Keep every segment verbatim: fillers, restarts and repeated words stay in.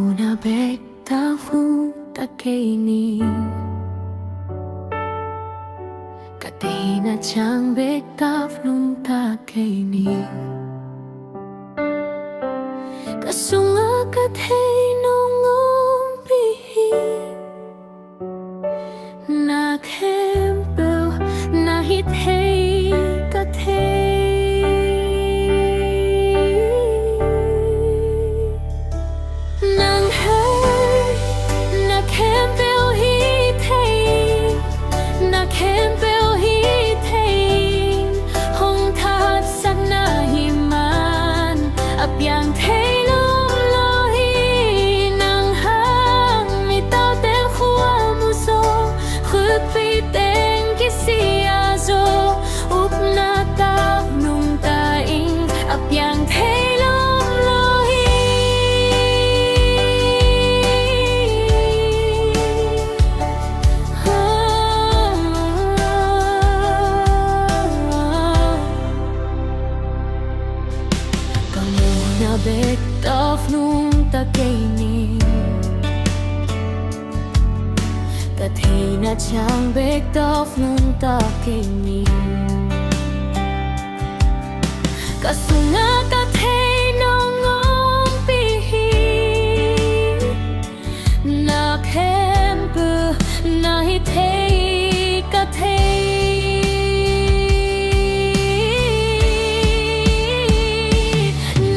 Mawhna bek tawh nungta kei ning. Ka theihna ciang bek tawh nungta kei ning. Ka sungah ka theih nong ompih hi. Na khempeuh na hi thei ka thei. Nang hang na khempeuh hi thei, na khempeuh hi thei. Hong thahatsak na hi man, a piang thei lum lo hi. Nang hang mitaute khua muzaw, khutpi teng kisia zaw, upna tawh nungta ing, a piang thei lum lo hi. Ka muhna bek tawh nungta kei ning. Ka theihna ciang bek tawh nungta kei ning. Ka sungah ka theih nong ompih hi. Na khempeuh na hi thei ka thei.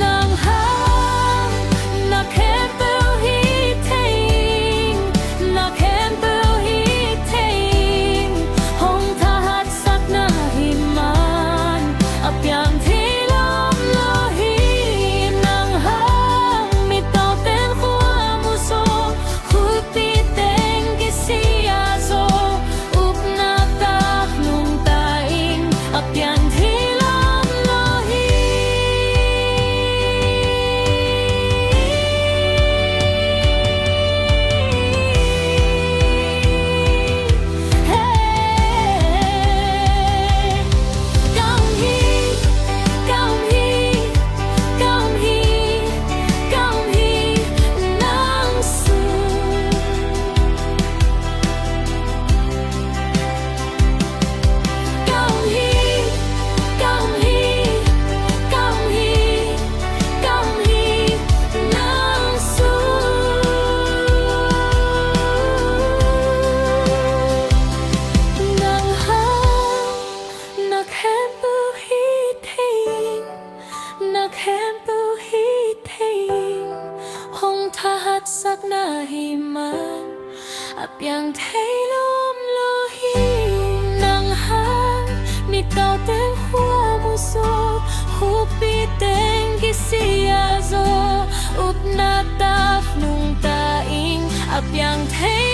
Nang hang na khempeuh hi thei, na khempeuh hi thei. Hong thahatsak na hi man, a piang thei lum lo hi. Nang hang mitaute khua muzaw, khutpi teng kisia zaw, upna tawh nungta ing, a piang thei lum lo hi. Hey. Ka om hi, ka om hi, ka om hi, ka om hi nang sung. Ka om hi, ka om hi, ka om hi, ka om hi nang sung. Nang hang na khempeuh hi thei, na khempeuh hi thei. Hong thahatsak na hi man, a piang thei lum lo hi. Nang hang mitaute khua muzaw, khutpi teng kisia zaw, upna tawh nungta ing, a piang thei